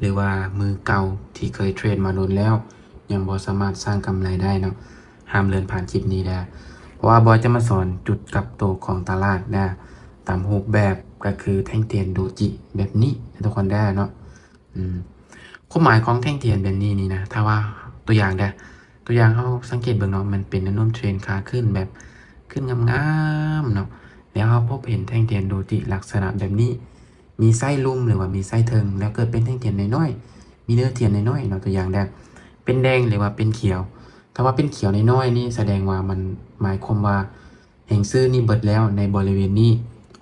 ຫຼືວ່າມືເກົ່າທີ່ເຄີຍເທຣດມາດົນແລ້ວ ຍັງບໍ່ສາມາດສ້າງກຳໄລໄດ້ເນາະ ຫ້າມເລື່ອນຜ່ານຄລິບນີ້ເດີ້ ເພາະວ່າບອຍຈະມາສອນຈຸດກັບໂຕຂອງຕະຫຼາດນະ ຕາມຮູບແບບກໍຄືແທ່ງທຽນໂດຈິແບບນີ້ນະທຸກຄົນເດີ້ເນາະ. ອືມ ຄວາມໝາຍຂອງແທ່ງທຽນແບບນີ້ນີ້ນະ ຖ້າວ່າຕົວຢ່າງເດີ້ ຕົວຢ່າງເຮົາສັງເກດເບິ່ງເນາະ ມັນເປັນແນວໂນ້ມເທຣນຂາຂຶ້ນແບບຂຶ້ນງາມໆເນາະ ແລ້ວເຮົາພົບເຫັນແທ່ງທຽນໂດຈິລັກສະນະແບບນີ້ ມີໄສ້ລຸ່ມ ຫຼືວ່າມີໄສ້ເທິງ ແລ້ວເກີດເປັນແທ່ງທຽນນ້ອຍໆ ມີເນື້ອທຽນນ້ອຍໆເນາະ ຕົວຢ່າງເດີ້ ເປັນແດງ ຫຼືວ່າເປັນຂຽວ. ຖ້າວ່າເປັນຂຽວນ້ອຍໆນີ້ ສະແດງວ່າມັນໝາຍຄວາມວ່າ ແຮງຊື້ນີ້ເບິດແລ້ວໃນບໍລິເວນນີ້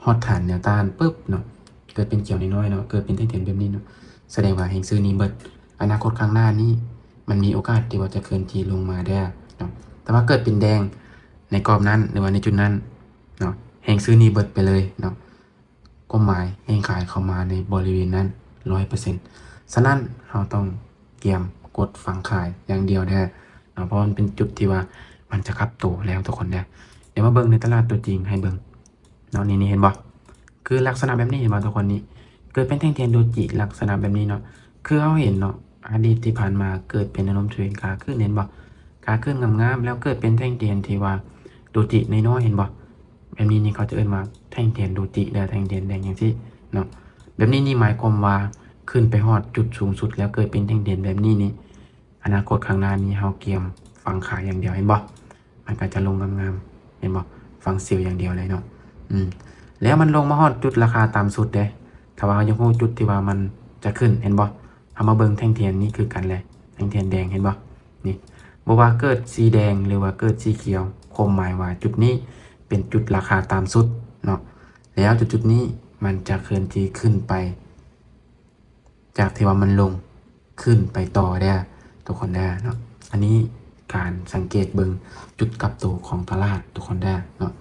ຮອດຖານແນວຕ້ານປຶບເນາະ ເກີດເປັນຂຽວນ້ອຍໆເນາະ ເກີດເປັນແທ່ງທຽນແບບນີ້ເນາະ ສະແດງວ່າແຮງຊື້ນີ້ເບິດ. ອະນາຄົດຂ້າງໜ້ານີ້ ມັນມີໂອກາດທີ່ວ່າຈະເຄື່ອນທີ່ລົງມາໄດ້ເນາະ ແຕ່ວ່າເກີດເປັນແດງໃນກອບນັ້ນ ຫຼືວ່າໃນຈຸດນັ້ນເນາະ ແຮງຊື້ນີ້ເບິດໄປເລີຍເນາະ ຄວາມໝາຍແຮງຂາຍເຂົ້າມາໃນບໍລິເວນນັ້ນຮ້ອຍເປີເຊັນ. ສະນັ້ນເຮົາຕ້ອງກຽມກົດຝັ່ງຂາຍຢ່າງດຽວເດີ້ເນາະ ເພາະມັນເປັນຈຸດທີ່ວ່າມັນຈະກັບໂຕແລ້ວທຸກຄົນເດີ້. ດຽວມາເບິ່ງໃນຕະຫຼາດຕົວຈິງໃຫ້ເບິ່ງເນາະ ນີ້ໆ ເຫັນບໍ່ ຄືລັກສະນະແບບນີ້ ເຫັນບໍ່ທຸກຄົນ ນີ້ ເກີດເປັນແທ່ງທຽນໂດຈິລັກສະນະແບບນີ້ເນາະ ຄືເຮົາເຫັນເນາະ ອະດີດທີ່ຜ່ານມາເກີດເປັນແນວໂນ້ມເທຣນຂາຂຶ້ນ ເຫັນບໍ່ ຂາຂຶ້ນງາມໆ ແລ້ວເກີດເປັນແທ່ງທຽນທີ່ວ່າໂດຈິນ້ອຍໆ ເຫັນບໍ່ ແບບນີ້ນີ້ເຂົາຈະເອີ້ນວ່າແທ່ງທຽນໂດຈິ ແລະ ແທ່ງທຽນແດງຈັ່ງຊີ້ເນາະ. ແບບນີ້ນີ້ໝາຍຄວາມວ່າຂຶ້ນໄປຮອດຈຸດສູງສຸດ ແລ້ວເກີດເປັນແທ່ງທຽນແບບນີ້ນີ້ ອະນາຄົດຂ້າງໜ້ານີ້ເຮົາກຽມຝັ່ງຂາຍຢ່າງດຽວ ເຫັນບໍ່ ມັນກໍຈະລົງງາມໆ ເຫັນບໍ່ ຝັ່ງເຊວຢ່າງດຽວເລີຍເນາະ. ອືມ ແລ້ວມັນລົງມາຮອດຈຸດລາຄາຕ່ຳສຸດເດ້ ຖ້າວ່າເຮົາຢາກຮູ້ຈຸດທີ່ວ່າມັນຈະຂຶ້ນ ເຫັນບໍ່ ເຮົາມາເບິ່ງແທ່ງທຽນນີ້ຄືກັນແຫຼະ ແທ່ງທຽນແດງ ເຫັນບໍ່ ນີ້ ບໍ່ວ່າເກີດສີແດງ ຫຼືວ່າເກີດສີຂຽວ ຄວາມໝາຍວ່າຈຸດນີ້ເປັນຈຸດລາຄາຕ່ຳສຸດເນາະ ແລ້ວຈຸດໆນີ້ມັນຈະເຄື່ອນທີ່ຂຶ້ນໄປ ຈາກທີ່ວ່າມັນລົງ ຂຶ້ນໄປຕໍ່ເດີ້ທຸກຄົນເດີ້ເນາະ. ອັນນີ້ການສັງເກດເບິ່ງຈຸດກັບໂຕຂອງຕະຫຼາດທຸກຄົນເດີ້ເນາະ.